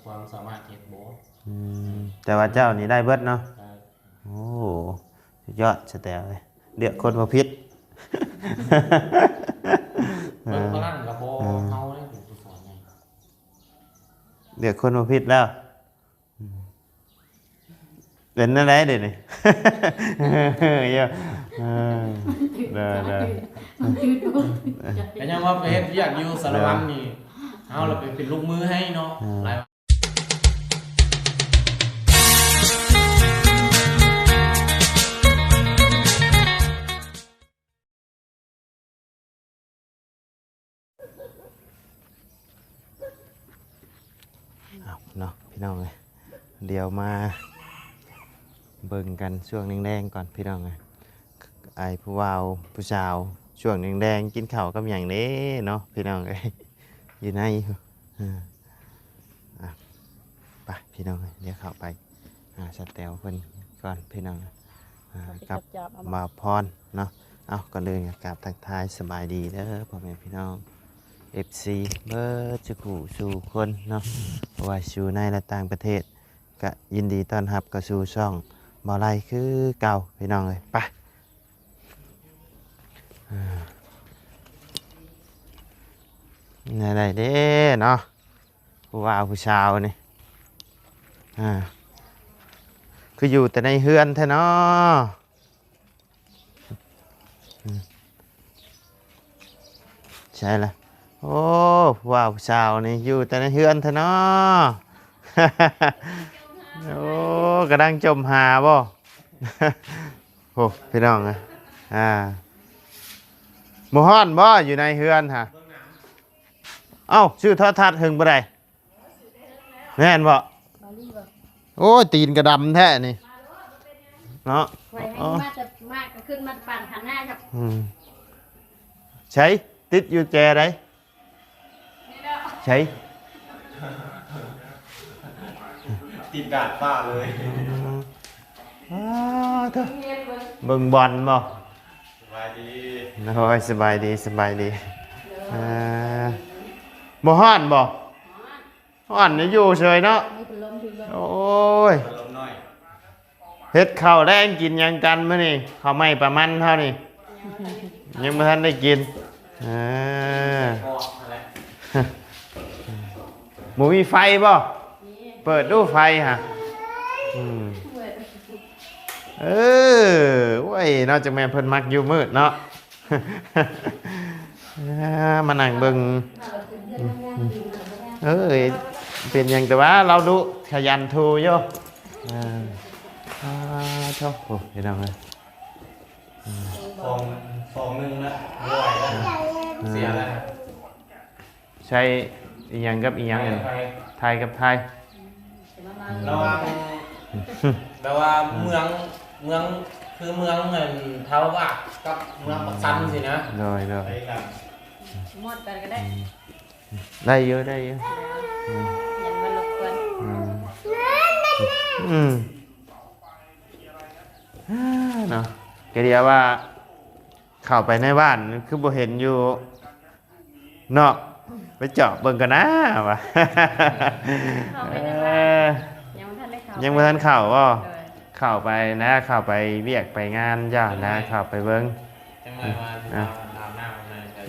ຄວາມສາມາດເຮັດບໍ່. ອືມ ແຕ່ວ່າເຈົ້ານີ້ໄດ້ເບິດເນາະ. ໄດ້. ໂອ້ ສຸດຍອດ ສະແຕວເອີຍ ເລືອກຄົນບໍ່ຜິດ. ເບິ່ງຝຣັ່ງກໍບໍ່ ເອີ ເຮົາເດ້ເປັນຜູ້ສອນໃຫຍ່ ເລືອກຄົນບໍ່ຜິດແລ້ວ. ອືມ ເປັນແນວໃດເດນີ້? ເອີ ເອີ ໄດ້ ໄດ້ ມັນຖືກບໍ່ຖືກໃຈ ກໍຍັງວ່າໄປເຮັດວຽກຢູ່ສາລະວັນນີ້ ເຮົາລະໄປເປັນລູກມືໃຫ້ເນາະ ເອີ ຫຼາຍ ເອົາເນາະ ພີ່ນ້ອງເອີຍ ດຽວມາເບິ່ງກັນຊ່ວງແລງໆກ່ອນ ພີ່ນ້ອງເອີຍ. ອ້າຍຜູ້ບ່າວຜູ້ສາວ ຊ່ວງແລງໆກິນເຂົ້າກັບຫຍັງເດ້ເນາະ ພີ່ນ້ອງເອີຍ ຢູ່ໃນ ເອີ ອ່ະ ໄປພີ່ນ້ອງເອີຍ ດຽວເຂົ້າໄປຫາສາວແຕວເພິ່ນກ່ອນພີ່ນ້ອງ ອ່າ ກັບບ່າວພອນເນາະ. ເອົ້າ ກ່ອນອື່ນກໍກາບທັກທາຍສະບາຍດີເດີພໍ່ແມ່ພີ່ນ້ອງ ເອັຟຊີ ເບິດສູ່ຜູ້ສູ່ຄົນເນາະ ບໍ່ວ່າຢູ່ໃນ ແລະ ຕ່າງປະເທດ ກະຍິນດີຕ້ອນຮັບເຂົ້າສູ່ຊ່ອງບ່າວໄລຄືເກົ່າພີ່ນ້ອງເອີຍ. ໄປ ອ່າ ແນວໃດເດ້ເນາະ ຜູ້ບ່າວຜູ້ສາວນີ້ ອ່າ ຄືຢູ່ແຕ່ໃນເຮືອນແທ້ເນາະ. ອືມ ໃຊ່ລະ ໂອ້ ຜູ້ບ່າວຜູ້ສາວນີ້ຢູ່ແຕ່ໃນເຮືອນແທ້ເນາະ. ໂອ້ ກຳລັງຈົ່ມຫາບໍ່? ໂອ້ ພີ່ນ້ອງເອີຍ ອ່າ ບໍ່ຮ້ອນບໍ່ ຢູ່ໃນເຮືອນຫະ? ເອົ້າ ຊື້ໂທລະທັດເຖິງບໍ່ໄດ້ ແມ່ນບໍ່? ໂອ້ຍ ຕີນກະດຳແທ້ນີ້ເນາະ. ໄວ້ໃຫ້ ເອີ ມາແຕ່ ມາກະຂຶ້ນມາປານຄັນໜ້າຄັບ. ອືມ ໃສ ຕິດຢູ່ແຈໃດ? ໃສ ຕິດດາດຟ້າເລີຍ. ອືມ ອ້າວ ເບິ່ງ ເບິ່ງບອນບໍ່? ສະບາຍດີ ໂອ້ຍ ສະບາຍດີ ສະບາຍດີ. ເອີ ບໍ່ຮ້ອນບໍ່? ຮ້ອນ ຢູ່ເສີຍເນາະ. ມີພັດລົມ ໂອ້ຍ ພັດລົມນ້ອຍ. ເຮັດເຂົ້າແລງກິນຫຍັງກັນມື້ນີ້? ເຂົ້າໄມ້ປາມັນເຮົານີ້ ຍັງບໍ່ທັນໄດ້ກິນ. ເອີ ບໍ່ມີໄຟບໍ່? ມີ ເປີດດູໄຟຫະ. ອືມ ເອີ ໂອ້ຍ ນອກຈາກແມ່ນເພິ່ນມັກຢູ່ມືດເນາະ. ມານັ່ງເບິ່ງ ເອີຍ ເປັນຫຍັງແຕ່ວ່າລາວດຸຂະຫຍັນຖູຢູ່. ເອີ ອາ ໂທ້ ໂອ້ ພີ່ນ້ອງເອີຍ ສອງ ສອງໜຶ່ງນະ ບໍ່ໄຫວແລ້ວ ເອີ ເສຍແລ້ວ. ໃຊ້ອີ່ຫຍັງກັບອີ່ຫຍັງ? ໄທ ໄທ ໄທກັບໄທ ລະຫວ່າງ ແບບວ່າເມືອງ ເມືອງ ຄືເມືອງອັນເທົາວາດກັບເມືອງປາກຊັນຊີ້ນະ. ໂດຍ ໂດຍ ໄປກັນ ໝົດກັນກໍໄດ້. ອືມ ໄດ້ຢູ່ ໄດ້ຢູ່. ອືມ ຍັງບໍ່ລົບກວນ. ອືມ ອືມ ເນາະ ກະດຽວວ່າ ເຂົ້າໄປໃນບ້ານຄືບໍ່ເຫັນຢູ່ນອກ ໄປເຈາະເບິ່ງກ່ອນນາວ່າ. ເຂົ້າໄປໃນບ້ານ ເອີ ຍັງບໍ່ທັນໄດ້ເຂົ້າ ຍັງບໍ່ທັນເຂົ້າບໍ່? ໂດຍ ເຂົ້າໄປນະ ເຂົ້າໄປວຽກໄປງານເຈົ້ານະ ເຂົ້າໄປເບິ່ງ ຈັກໜ້ອຍວ່າ ອືມ ອາບນ້ຳ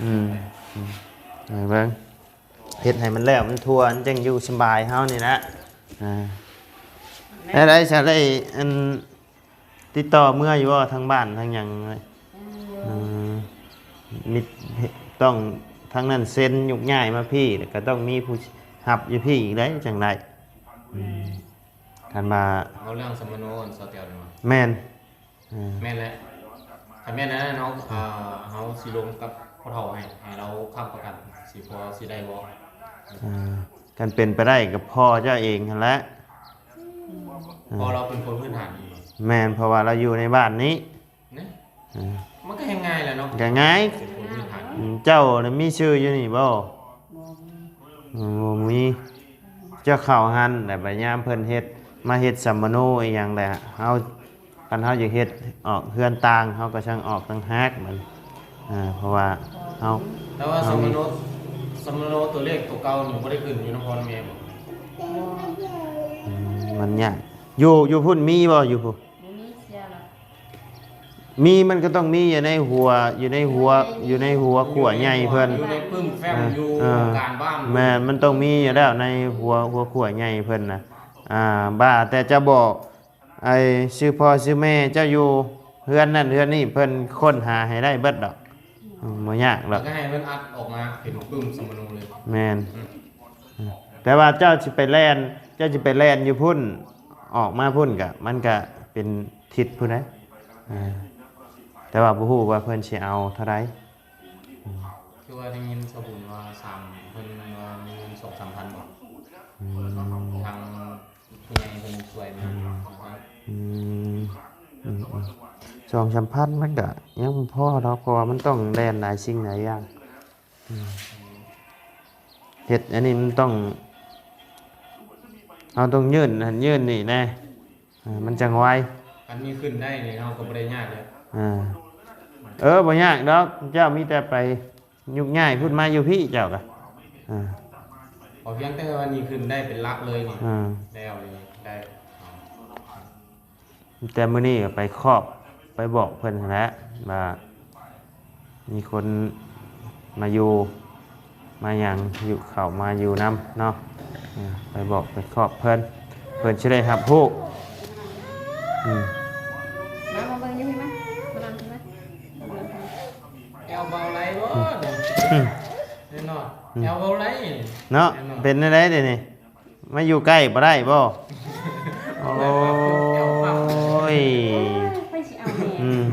ອືມ ອືມ ໄປເບິ່ງ ເຮັດໃຫ້ມັນແລ້ວມັນທົ່ວ ມັນຈັ່ງຢູ່ສະບາຍເຮົານີ້ແຫຼະ. ອ່າ ແມ່ນ ແລ້ວໄດ້ຊະ ໄດ້ອັນ ຕິດຕໍ່ເມືອຢູ່ບໍ່ ທາງບ້ານທາງຫຍັງ? ເອີ ອືມ ມີ ຕ້ອງທາງນັ້ນເຊັນຍົກຍ້າຍມາພີ້ ແລ້ວກໍຕ້ອງມີຜູ້ຮັບຢູ່ພີ້ອີກໄດ໋ ຈັ່ງໄດ້. ອືມ ຄັນວ່າ ເວົ້າເລື່ອງສຳມະໂນອັນສາວແຕວນີ້ຫວາ? ແມ່ນ ເອີ ແມ່ນແຫຼະ. ຄັນແມ່ນອັນນັ້ນ ເຮົາ ເອີ ເຮົາຊິລົມກັບພໍ່ເຖົ້າໃຫ້ ໃຫ້ລາວຄ້ຳປະກັນ ຊິພໍຊິໄດ້ບໍ່? ເອີ ຄັນເປັນໄປໄດ້ກໍພໍ່ເຈົ້າເອງຫັ້ນແຫຼະ. ເອີ ພໍ່ລາວເປັນຄົນພື້ນຖານນີ້. ແມ່ນ ເພາະວ່າລາວຢູ່ໃນບ້ານນີ້ນະ. ເອີ ມັນກໍແຮ່ງງ່າຍແຫຼະເນາະ ກໍງ່າຍ. ເປັນຄົນພື້ນຖານ ອືມ ເຈົ້ານະມີຊື່ຢູ່ນີ້ບໍ່? ບໍ່ມີ. ອືມ ບໍ່ມີ. ເຈົ້າເຂົ້າຫັ້ນແຫຼະ ບັດຍາມເພິ່ນເຮັດ ມາເຮັດສຳມະໂນອີ່ຫຍັງແຫຼະ ເຮົາ ຄັນເຮົາຢາກເຮັດອອກເຮືອນຕ່າງ ເຮົາກໍຊ່າງອອກຕ່າງຫາກມັນ. ເອີ ເພາະວ່າເຮົາ ແຕ່ວ່າ ເຮົາ ສຳມະໂນ ສຳມະໂນຕົວເລກຕົວເກົ່ານີ້ບໍ່ໄດ້ຂຶ້ນຢູ່ນຳພໍ່ນຳແມ່ບໍ່? ບໍ່ ມັນຍາກ. ຢູ່ ຢູ່ພຸ້ນມີບໍ່? ຢູ່ພຸ້ນ ບໍ່ມີ ເສຍລະ. ມີ ມັນກໍຕ້ອງມີຢູ່ໃນຫົວ ຢູ່ໃນຫົວ ຢູ່ໃນຫົວຂົວໃຫຍ່ເພິ່ນ ຢູ່ໃນປຶ້ມແຟ້ມ ເອີ ຢູ່ ເອີ ອົງການບ້ານ. ແມ່ນ ມັນຕ້ອງມີຢູ່ແລ້ວໃນຫົວ ຫົວຂົວໃຫຍ່ເພິ່ນນະ. ອ່າ ວ່າແຕ່ຈະບອກ ໄອ້ຊື່ພໍ່ຊື່ແມ່ເຈົ້າຢູ່ເຮືອນນັ້ນເຮືອນນີ້ ເພິ່ນຄົ້ນຫາໃຫ້ໄດ້ເບິດດອກ. ອືມ ບໍ່ຍາກດອກ ແລ້ວກໍໃຫ້ເພິ່ນອັດອອກມາເປັນປຶ້ມສຳມະໂນເລີຍ. ແມ່ນ ອືມ ອືມ ແຕ່ວ່າເຈົ້າຊິໄປແລ່ນ ເຈົ້າຊິໄປແລ່ນຢູ່ພຸ້ນ ອອກມາພຸ້ນກະ ມັນກະເປັນທິດພຸ້ນໃດ໋. ເອີ ແຕ່ວ່າບໍ່ຮູ້ວ່າເພິ່ນຊິເອົາເທົ່າໃດ. ອືມ ຄືວ່າໄດ້ຍິນຊາວບຸນວ່າສາມ ເພິ່ນວ່າມີເງິນສອງສາມພັນບໍ? ອືມ ທາງ ຜູ້ໃຫຍ່ເພິ່ນຊ່ວຍມາ. ອືມ ອືມ ອືມ ສອງສາມພັນມັນກະຍັງບໍ່ພໍດອກ ເພາະວ່າມັນຕ້ອງແລ່ນຫຼາຍສິ່ງຫຼາຍຢ່າງ. ອືມ ເຮັດອັນນີ້ມັນຕ້ອງ ເຮົາຕ້ອງຍື່ນຫັ້ນຍື່ນນີ້ແດ່ ເອີ ມັນຈັ່ງໄວ. ຄັນມີຂຶ້ນໄດ້ນີ້ເຮົາກໍບໍ່ໄດ້ຍາກເລີຍ. ເອີ ເອີ ບໍ່ຍາກດອກ ເຈົ້າມີແຕ່ໄປ ຍຸກຍ້າຍພຸ້ນມາຢູ່ພີ້ເຈົ້າກະ ອ່າ ຂໍພຽງແຕ່ວ່ານີ້ຂຶ້ນໄດ້ເປັນຫຼັກເລີຍນີ້ ອ່າ ແລ້ວນີ້ໄດ້. ແຕ່ມື້ນີ້ກໍໄປຄອບ ໄປບອກເພິ່ນຫັ້ນແຫຼະວ່າມີຄົນມາຢູ່ ມາຫຍັງຢູ່ ເຂົ້າມາຢູ່ນຳເນາະ. ເອີ ໄປບອກໄປຄອບເພິ່ນ ເພິ່ນຊິໄດ້ຮັບຮູ້. ອືມ ມາ ມາເບິ່ງຢູ່ພີ້ ມາ ມານັ່ງພີ້ ມາ ມານັ່ງພີ້. ແອວເບົາໄຫຼບໍ່? ອືມ ແນ່ນອນ ອືມ ແອວເບົາໄຫຼເນາະ. ແນ່ນອນ ເປັນແນວໃດເດນີ້? ມາຢູ່ໃກ້ບໍ່ໄດ້ບໍ່? ໂອ້ຍ ໃຜຊິເອົາແມ່ ອືມ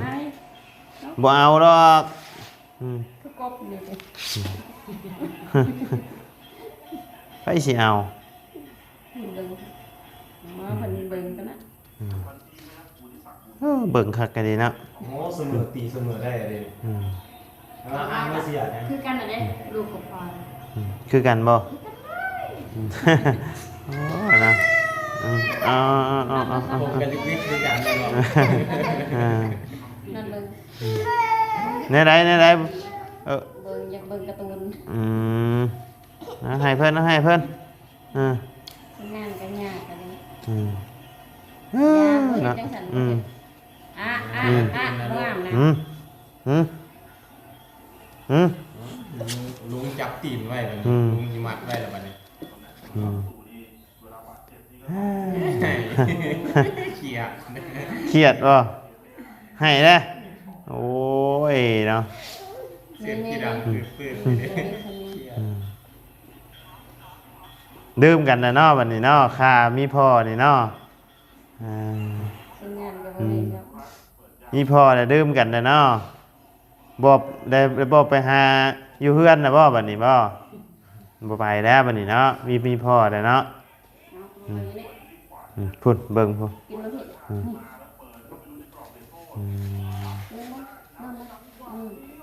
ມາ ບໍ່ເອົາດອກ. ອືມ ຄືກົບນີ້ຕິ ໃຜຊິເອົາ? ເບິ່ງ ມາເພິ່ນເບິ່ງກັນນະ. ອືມ ເອີ ເບິ່ງຄັກກະດີເນາະ. ໂອ້ ສະເໝີ ຕີສະເໝີໄດ້ເດ້. ອືມ ແຕ່ວ່າອ່ານບໍ່ເສຍນະ ຄືກັນນະເດ້ ອືມ ລູກກັບພໍ່. ອືມ ຄືກັນບໍ່? ຄືກັນເລີຍ. ໂອ້ຍນະ ອືມ ເອົາໆໆໆ ກົບກັນລິບໆຄືກັນເນາະ. ເອີ ນັ້ນເບິ່ງ ແນວໃດ ແນວໃດ? ເອີ ເບິ່ງ ຢາກເບິ່ງກາຕູນ. ອືມ ເອົາໃຫ້ເພິ່ນ ເອົາໃຫ້ເພິ່ນ. ເອີ ງານກໍຍາກອັນນີ້. ອືມ ຍາກເນາະ ເຮັດຈັ່ງຊັ້ນ. ອືມ ອະ ອະ ອືມ ອະ ບໍ່ງາມນະ. ອືມ ອືມ ອືມ ລຸງຈັບຕີນໄວ້ບັດນີ້. ອືມ ລຸງຊິມັດໄວ້ລະບັດນີ້. ອືມ ຄຽດ ຄຽດບໍ່? ໃຫ້ເດ້. ໂອ້ຍເນາະ ສຽງທີ່ດັງປຶບໆ. ອືມ ອືມ ດື່ມກັນນະເນາະບັດນີ້ເນາະ ຂ້າມີພໍ່ນີ້ເນາະ. ອ່າ ມີພໍ່ແລ້ວດື່ມກັນແລ້ວເນາະ. ບໍ່ໄດ້ ບໍ່ໄປຫາຢູ່ເຮືອນນະບໍ່ບັດນີ້ບໍ່? ບໍ່ໄປແລ້ວບັດນີ້ເນາະ ມີ ມີພໍ່ແລ້ວເນາະ. ອືມ ອືມ ພຸ້ນເບິ່ງພຸ້ນ. ອືມ ອືມ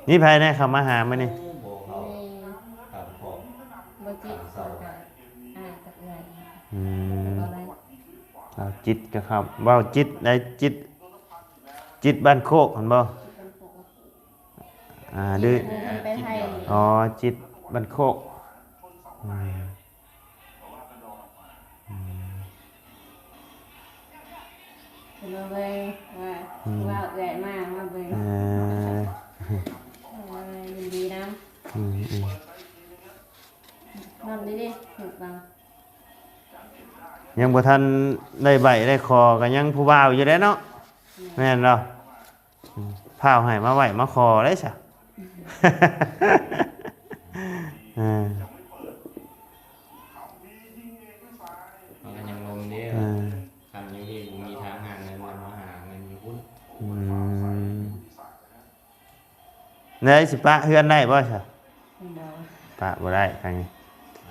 ມີໃຜແດ່ເຂົ້າມາຫາມື້ນີ້? ບໍ່ຈິດ ອືມ ເວົ້າຈິດກໍເຂົ້າ ເວົ້າຈິດໄດ້ ຈິດ ຈິດບ້ານໂຄກຫັ້ນບໍ່? ອ່າ ຫຼື ຈິດເພິ່ນໄປໄທ. ອໍ ຈິດບ້ານໂຄກ. ອືມ ອືມ ເພິ່ນມາເບິ່ງວ່າ ອືມ ວ່າເອື້ອຍມາ ມາເບິ່ງ. ເອີ ເອີ ຍິນດີນຳ. ອືມ ອືມ ນອນດີໆ ຫຸບເອົາ. ຍັງບໍ່ທັນໄດ້ໃບ້ໄດ້ຂໍ ກໍຍັງຜູ້ບ່າວຢູ່ເດ້ເນາະ. ແມ່ນ ແມ່ນບໍ່? ອືມ ພ້າວໃຫ້ມາໄຫວ້ມາຂໍໄດ້ຊະ. ເອີ ເຮົາກໍຍັງລົມເດ້. ເອີ ຄັນຢູ່ນີ້ບໍ່ມີທາງຫາເງິນ ກໍມາຫາເງິນຢູ່ພຸ້ນ. ອືມ ແນວໃດ ຊິປະເຮືອນໄດ້ບໍ່ຊະ? ບໍ່ ປະບໍ່ໄດ້ທາງນີ້. ປ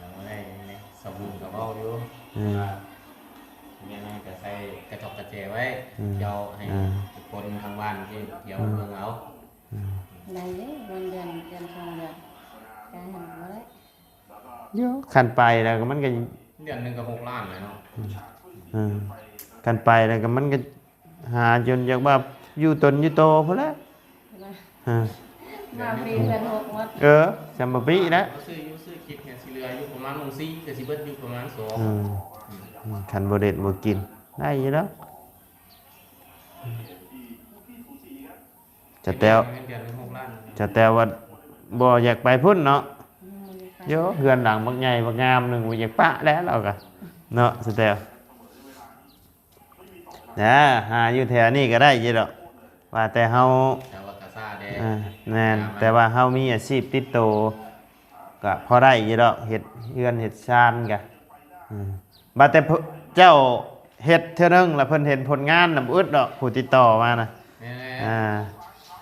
ະບໍ່ໄດ້ແນວໃດ? ສາວບຸນກໍເວົ້າຢູ່ ອືມ ວ່າແມ່ນຫຍັງກໍໃສ່ກະຈອກກະແຈໄວ້ ອືມ ເຈົ້າໃຫ້ ອ່າ ຄົນທາງບ້ານທີ່ ອືມ ເບິ່ງເອົາ. ອືມ ໄດ້ເດ້ ເດືອນ ເດືອນສອງເດືອນ ກາຍຫັນບໍ່ໄດ້. ໂຍ ຄັນໄປແລ້ວກໍມັນກໍ ເດືອນໜຶ່ງກໍຫົກລ້ານແລ້ວເນາະ. ອືມ ເອີ ຄັນໄປແລ້ວກໍມັນກໍ ຫາຈົນຢາກວ່າຢູ່ຕົນຢູ່ໂຕພຸ້ນແຫຼະ. ເອີ ມາຟຣີເພິ່ນຫົກໝົດ. ເອີ ຈຳບໍ່ປີແລ້ວ ຊື້ຢູ່ຊື້ກິນກໍຊິເຫຼືອຢູ່ປະມານ ໂຮງສີກໍຊິເບິດຢູ່ປະມານສອງ. ອືມ ອືມ ຄັນບໍ່ເດັດບໍ່ກິນ ໄດ້ຢູ່ດອກ. ສະແຕວ ເງິນເດືອນໜຶ່ງຫົກລ້ານ ສະແຕວວ່າບໍ່ຢາກໄປພຸ້ນເນາະ. ໂຢ ເຮືອນຫຼັງບັກໃຫຍ່ບັກງາມໜຶ່ງ ບໍ່ຢາກປະແລ້ວ ລາວກະເນາະ ສະແຕວ. ນະ ຫາຢູ່ແຖວນີ້ກໍໄດ້ຢູ່ດອກ ວ່າແຕ່ເຮົາ ແຕ່ວ່າກະຊ້າແດ່ ເອີ ແມ່ນ ແຕ່ວ່າເຮົາມີອາຊີບຕິດໂຕ ກໍພໍໄດ້ຢູ່ດອກ ເຮັດເຮືອນເຮັດຊານກະ ອືມ ບາດແຕ່ເພິ່ນ ເຈົ້າເຮັດເທື່ອໜຶ່ງ ແລ້ວເພິ່ນເຫັນຜົນງານນະ ບໍ່ອຶດດອກ ຜູ້ຕິດຕໍ່ມານະ ແມ່ນແຫຼະ ອ່າ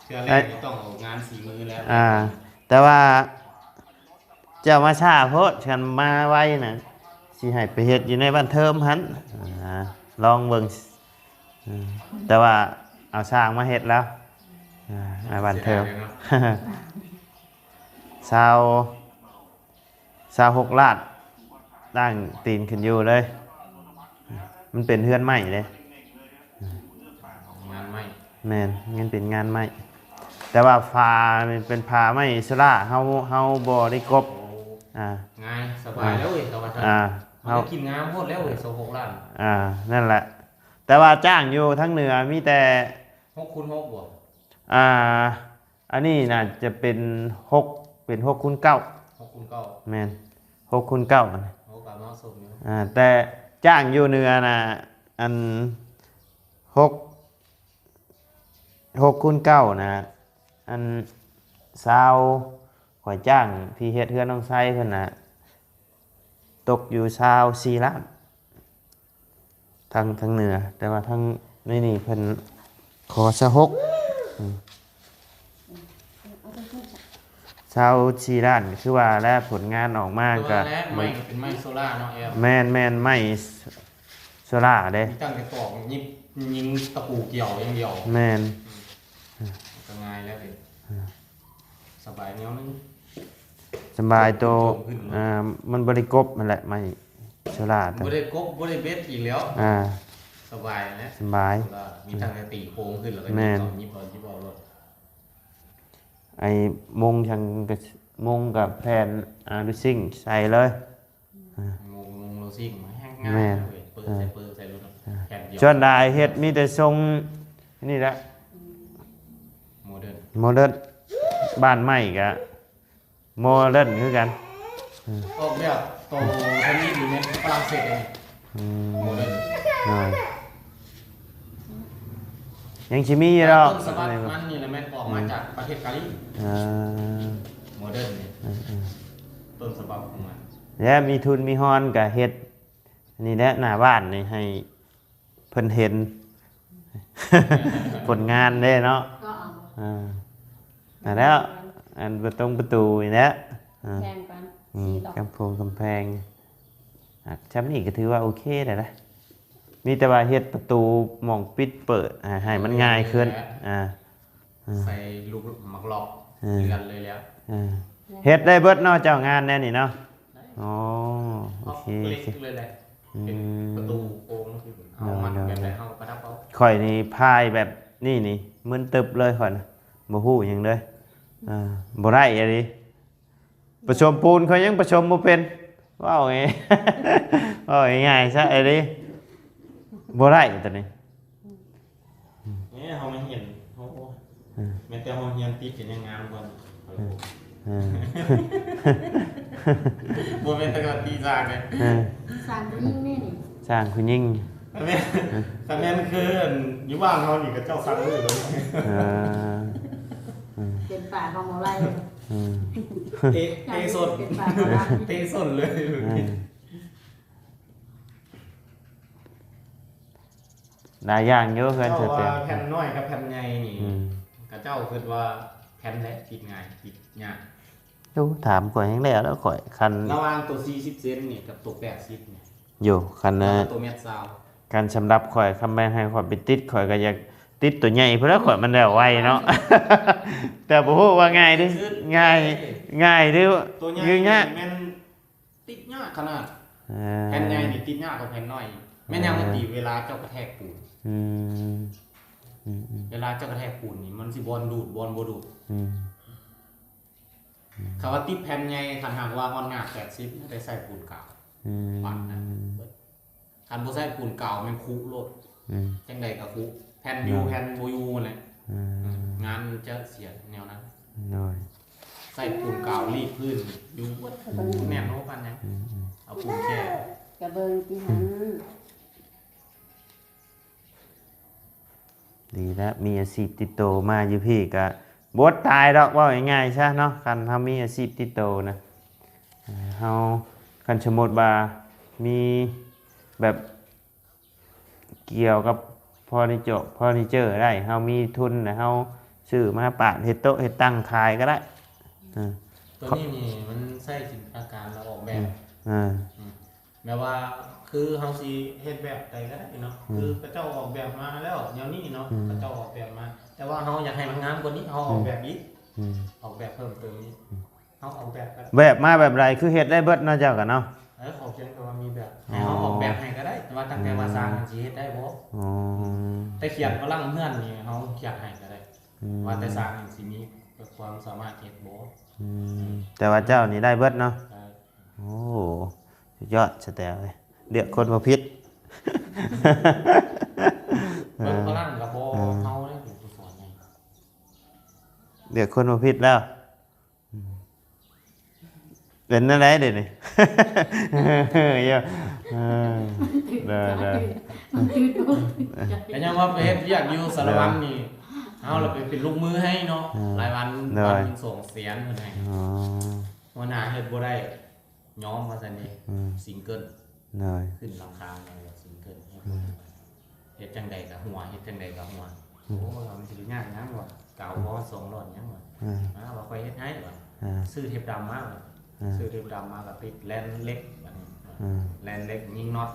ເທື່ອແລກນີ້ຕ້ອງເອົາງານສີມືແລ້ວ ອ່າ ແຕ່ວ່າ ເຈົ້າມາຊ້າໂພດ ຄັນມາໄວນະ ຊິໃຫ້ໄປເຮັດຢູ່ໃນບ້ານເທີມຫັ້ນ ອ່າ ລອງເບິ່ງ ອືມ ແຕ່ວ່າເອົາຊ່າງມາເຮັດແລ້ວ ອ່າ ໃນບ້ານເທີມ ຊາວ ຊາວຫົກລ້ານ ຕັ້ງຕີນຂຶ້ນຢູ່ເລີຍ ມັນເປັນເຮືອນໄມ້ເດ້ ງານໄມ້ ແມ່ນ ມັນເປັນງານໄມ້ ແຕ່ວ່າຝານີ້ເປັນຝາໄມ້ໂຊລ່າ ເຮົາ ເຮົາບໍ່ໄດ້ກົບ ໂອ້ ອ່າ ງ່າຍ ສະບາຍແລ້ວເວີຍ ເຂົາວ່າຊັ້ນ ອ່າ ເຮົາ ເຮົາໄດ້ກິນງາມໂພດແລ້ວເວີຍ ຊາວຫົກລ້ານ ອ່າ ນັ້ນແຫຼະ ແຕ່ວ່າຈ້າງຢູ່ທາງເໜືອມີແຕ່ ຫົກຄູນຫົກບໍ່? ອ່າ ອັນນີ້ໜ້າຈະເປັນຫົກ ເປັນຫົກຄູນເກົ້າ ຫົກຄູນເກົ້າ ແມ່ນ ຫົກຄູນເກົ້າ ໂອ້ ກໍເໝາະສົມຢູ່ ອ່າ ແຕ່ຈ້າງຢູ່ເໜືອນະ ອັນ ຫົກ ຫົກຄູນເກົ້ານະ ອັນ ຊາວ ຂ້ອຍຈ້າງທີ່ເຮັດເຮືອນນ້ອງໄຊເພິ່ນນະ ຕົກຢູ່ຊາວສີ່ລ້ານ ທາງ ທາງເໜືອ ແຕ່ວ່າທາງໃນນີ້ເພິ່ນຂໍຊາວຫົກ ອືມ ຊາວສີ່ລ້ານ ຄືວ່າແລ້ວ ຜົນງານອອກມາ ຄືວ່າ ກໍ ແລ້ວ ໄມ້ກໍເປັນໄມ້ໂຊລ່າເນາະ ແອວ ແມ່ນ ແມ່ນ ໄມ້ໂຊ ໂຊລ່າເດ້ ມີຕັ້ງແຕ່ຕອກ ຍິງ ຍິງຕະປູກ່ຽວຢ່າງດຽວ ແມ່ນ ອືມ ກໍງ່າຍແລ້ວເດ້ ອ່າ ສະບາຍແນວໜຶ່ງ ສະບາຍໂຕ ໂຕຂຶ້ນ ອ່າ ມັນບໍ່ໄດ້ກົບຫັ້ນແຫຼະ ໄມ້ໂຊລ່າ ບໍ່ໄດ້ກົບ ບໍ່ໄດ້ເບັດອີກແລ້ວ ອ່າ ສະບາຍແຫຼະ ສະບາຍ ໂຊລ່າ ມີ ອ່າ ຕັ້ງແຕ່ຕີໂຄງຂຶ້ນ ແລ້ວກໍ ແມ່ນ ຍິບເອົາ ຍິບເອົາ ຍິບເອົາໂລດ ໄອ້ມຸງຫຍັງກໍ ມຸງກັບແຜ່ນ ອ່າ ລູຊິງໃສ່ເລີຍ ອ່າ ມຸງ ມຸງລູຊິງແຮງງາມ ແມ່ນ ເວີຍ ເປີດໃສ່ ອ່າ ເປີດໃສ່ໂລດ ອ່າ ແຜ່ນດຽວ ສ່ວນຫຼາຍເຮັດມີແຕ່ຊົງນີ້ແຫຼະ ໂມເດີນ ໂມເດີນ ບ້ານໃໝ່ກະ ໂມເດີນຄືກັນ ອືມ ອອກແບບໂຕທຳອິດນີ້ແມ່ນຝຣັ່ງເສດເດ້ ອືມ ໂມເດີນ ໂດຍ ຍັງຊິມີຢູ່ດອກ ຕົ້ນສະບັບມັນນີ້ລະແມ່ນອອກມາຈາກປະເທດກາຫຼີ ເອີ ໂມເດີນນີ້ ເອີໆ ຕົ້ນສະບັບຂອງມັນ ແລະມີທຶນມີຮອນກະເຮັດ ນີ້ແຫຼະ ໜ້າບ້ານນີ້ໃຫ້ ເພິ່ນເຫັນຜົນງານເດ້ເນາະ ກໍເອົາ ອ່າ ນັ້ນແຫຼະ ອັນປະຕົງປະຕູນີ້ແຫຼະ ອ່າ ແພງກັນ ອືມ ສີ່ດອກ ກຳໂພງກຳແພງ ອ່າ ຊ່ຳນີ້ກໍຖືວ່າໂອເຄແລ້ວນະ ມີແຕ່ວ່າເຮັດປະຕູໝ່ອງປິດເປີດ ອ່າ ໃຫ້ມັນງ່າຍຂຶ້ນ ອ່າ ອ່າ ໃສ່ລູກໝາກລັອກ ອ່າ ເລື່ອນເລີຍແລ້ວ ອ່າ ເຮັດໄດ້ເບິດເນາະ ເຈົ້າງານແນວນີ້ເນາະ ອໍ ໂອເຄ ເລັກເລີຍແຫຼະ ອືມ ເປັນປະຕູໂຄ້ງ ເຮົາມັກແບບໃດເຮົາກໍປະດັບເອົາ ຂ້ອຍນີ້ພາຍແບບນີ້ນີ້ ມຶນຕຶບເລີຍຂ້ອຍນະ ບໍ່ຮູ້ຫຍັງເລີຍ ອ່າ ບໍ່ໄດ້ອີ່ຫຼີ ປະສົມປູນຂ້ອຍຍັງປະສົມບໍ່ເປັນ ເວົ້າງ່າຍ ເວົ້າງ່າຍໆຊະ ອີ່ຫຼີ ບໍ່ໄດ້ຕົວນີ້ ເອີ ເຮົາມາຮຽນ ໂອ້ ເອີ ແມ່ນແຕ່ເຮົາຮຽນຕິດກໍຍັງງາມກວ່າ ເອີ ເອີ ບໍ່ແມ່ນແຕ່ວ່າຕີຊ່າງເດ້ ເອີ ຊ່າງຜູ້ຍິງນີ້ນີ້ ຊ່າງຜູ້ຍິງ ຄັນແມ່ນ ເອີ ຄັນແມ່ນຄືຢູ່ບ້ານເຮົານີ້ ເຂົາເຈົ້າສັ່ງເລີຍ ເອີ ເອີ ເປັນປາຂອງໝໍໄລ ເອີ ເຕະ ເຕະສົ້ນ ເປັນປາຂອງໝໍໄລ ເຕະສົ້ນເລີຍ ເອີ ຫຼາຍຢ່າງຢູ່ເຮືອນ ເຈົ້າວ່າແຜ່ນນ້ອຍກັບແຜ່ນໃຫຍ່ນີ້ ອືມ ເຂົາເຈົ້າຄິດວ່າແຜ່ນໃດຕິດງ່າຍ ຕິດຍາກ? ໂອ້ ຖາມຂ້ອຍແຮງແລ້ວ ແລ້ວຂ້ອຍ ຄັນລະຫວ່າງໂຕສີ່ສິບເຊັນນີ້ກັບໂຕແປດສິບນີ້ ໂຢ ຄັນ ແລ້ວກໍໂຕແມັດຊາວ ຄັນສຳລັບຂ້ອຍ ຄັນແມ່ນໃຫ້ຂ້ອຍໄປຕິດ ຂ້ອຍກໍຢາກຕິດໂຕໃຫຍ່ພຸ້ນແຫຼະ ຂ້ອຍມັນແລ້ວໄວເນາະ ແຕ່ບໍ່ຮູ້ວ່າງ່າຍເດ້ ງ່າຍ ງ່າຍເດ້ ໂຕໃຫຍ່ ຫືອຍາກ ແມ່ນ ຕິດຍາກຂະໜາດ ເອີ ແຜ່ນໃຫຍ່ນີ້ຕິດຍາກກວ່າແຜ່ນນ້ອຍ ເອີ ແມ່ນຫຍັງມັນຕິ ເວລາເຈົ້າກະແທກປູນ ອືມ ອືມໆ ເວລາເຈົ້າກະແທກປູນນີ້ ມັນຊິບ່ອນດູດ ບ່ອນບໍ່ດູດ ອືມ ອືມ ຄັນວ່າຕິດແຜ່ນໃຫຍ່ ຄັນຫາກວ່າຮອດງາດແປດສິບ ໄດ້ໃສ່ປູນກາວ ອືມ ປານນັ້ນ ເບິດ ຄັນບໍ່ໃຊ້ປູນກາວແມ່ນຄຸໂລດ ອືມ ຈັ່ງໃດກໍຄຸ ແຜ່ນຢູ່ ໂດຍ ແຜ່ນບໍ່ຢູ່ແຫຼະ ອືມ ອືມ ງານຈະເສຍແນວນັ້ນ ໂດຍ ໃຊ້ປູນກາວລີດພື້ນຢູ່ ອືມ ແໜ້ນໂລດປານຫຍັງ ອືມໆ ເອົາປູນແຊ່ ກະເບິ່ງຕິຫັ້ນ ອືມ ດີແລ້ວ ມີອາຊີບຕິດໂຕມາຢູ່ພີ້ກະບໍ່ອດຕາຍດອກ ເວົ້າງ່າຍໆຊະເນາະ ຄັນເຮົາມີອາຊີບຕິດໂຕນະ ເຮົາ ຄັນສົມມຸດວ່າມີແບບ ກ່ຽວກັບເຟີນີເຈີ ເຟີນີເຈີໄດ້ ເຮົາມີທຶນແລ້ວ ເຮົາຊື້ມາປາດເຮັດໂຕະເຮັດຕັ່ງຂາຍກໍໄດ້ ເອີ ໂຕນີ້ນີ້ມັນໃຊ້ຈິນຕະນາການແລ້ວອອກແບບ ອືມ ເອີ ອືມ ແບບວ່າຄືເຮົາຊິເຮັດແບບໃດກໍໄດ້ເນາະ ອືມ ຄືເຂົາເຈົ້າອອກແບບມາແລ້ວແນວນີ້ເນາະ ອືມ ເຂົາເຈົ້າອອກແບບມາ ແຕ່ວ່າເຮົາຢາກໃຫ້ມັນງາມກວ່ານີ້ ເຮົາອອກແບບອີກ ອືມ ອອກແບບເພີ່ມເຕີມອີກ ອືມ ເຮົາອອກແບບກໍໄດ້ ແບບມາແບບໃດຄືເຮັດໄດ້ເບິດເນາະ ເຈົ້າກໍເນາະ ເອີ ຂໍພຽງແຕ່ວ່າມີແບບ ໃຫ້ເຮົາ ອໍ ອອກແບບໃຫ້ກໍໄດ້ ແຕ່ວ່າຕັ້ງແຕ່ວ່າ ອືມ ຊ່າງມັນຊິເຮັດໄດ້ບໍ່ ອໍ ແຕ່ຂຽນຝຣັ່ງເຮືອນນີ້ເຮົາຂຽນໃຫ້ກໍໄດ້ ອືມ ວ່າແຕ່ຊ່າງມັນຊິມີຄວາມສາມາດເຮັດບໍ່ ອືມ ແຕ່ວ່າເຈົ້ານີ້ໄດ້ເບິດເນາະ ໄດ້ ໂອ້ ສຸດຍອດ ສະແຕວເອີຍ ເລືອກຄົນບໍ່ຜິດ ເບິ່ງຝຣັ່ງກໍບໍ່ ເອີ ເຮົາໄດ້ເປັນຜູ້ສອນໃຫຍ່ ເລືອກຄົນບໍ່ຜິດແລ້ວ ອືມ ເປັນແນວໃດເດນີ້ ເອີ ເອີ ເດີໆ ມັນຕື່ນບໍ່ ກໍຍັງວ່າໄປເຮັດວຽກຢູ່ສາລະວັນນີ້ ເຮົາລະໄປເປັນລູກມືໃຫ້ເນາະ ເອີ ລາຍວັນ ໂດຍ ວັນໜຶ່ງສອງແສນເພິ່ນໃຫ້ ອໍ ຫົວໜ້າເຮັດບໍ່ໄດ້ ຍອມວ່າຊັ້ນເດ ອືມ ຊິງເກີນ ໂດຍ ຂຶ້ນຫຼັງຄາແມ່ນຊິງເກີນ ອືມ ເຮັດຈັ່ງໃດກໍຫົວ ເຮັດຈັ່ງໃດກໍຫົວ ອືມ ໂອ້ຍ ມັນຊິໄປຍາກຫຍັງວະ ກາວພໍສອງຫຼອດຫຍັງວະ ອືມ ມາວ່າຂ້ອຍເຮັດໃຫ້ວະ ອືມ ຊື້ເທບດຳມາວະ ອືມ ຊື້ເທບດຳມາກໍຕິດແລ່ນເຫຼັກ ບາດນີ້ ອືມ ແລ່ນເຫຼັກຍິງນັອດ